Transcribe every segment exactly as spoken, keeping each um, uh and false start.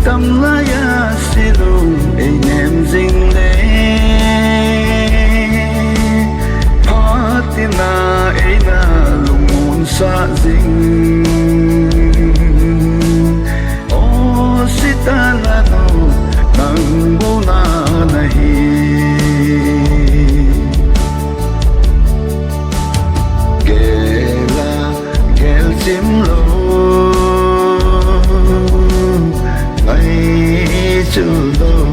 Tam laiya silung einem jing le, phat tina eina lungmonsah jing. O Sitana nu, nang bou na nahi. Gel a, gel chim lou, ngai chu lou.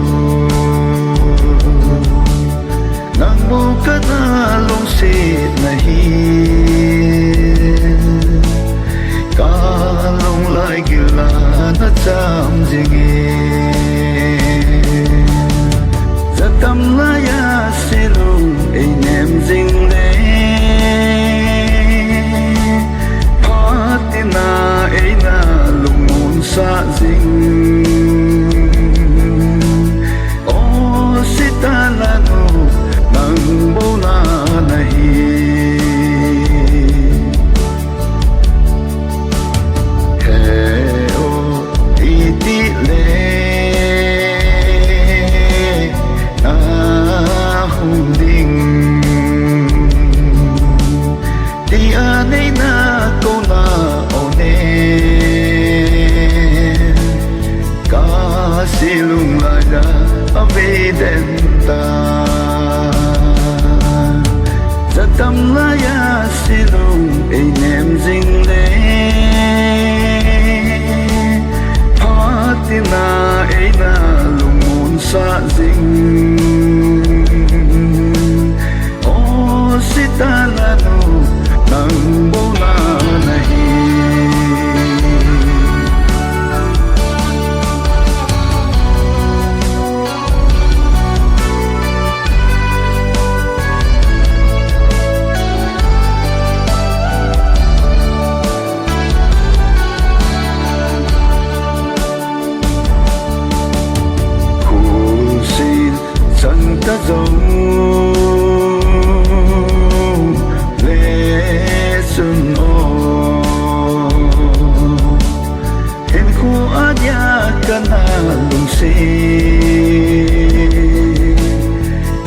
Nang bou kana lungset nahi. Ka lunglai gil a na cham jing e. Jatam laiya silung einem jing le, phat tina eina lungmonsah jing. O Sitana nu, nang bou na nahi. He o, iti le na hung ding, tia neina kouna o ne. Ka silung laiya avei den ta. Jatam laiya silung einem jing le, phat tina eina lungmonsah jing. O Sitana nu, nang bou na nahi. Khun sin chang ta jong le sun o, hinkho a dia kana lungset,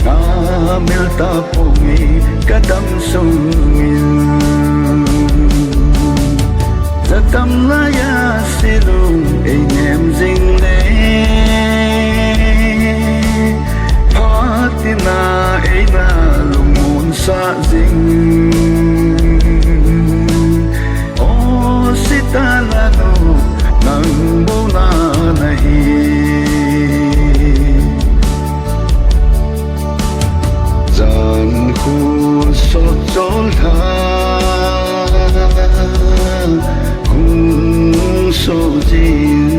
na mil ta pong e ka dam sung in. Jatam laiya silung einem jing le, phat tina eina lungmonsah jing. O Sitana nu, nang bou na nahi. Jan khu sot chol tha hung so jing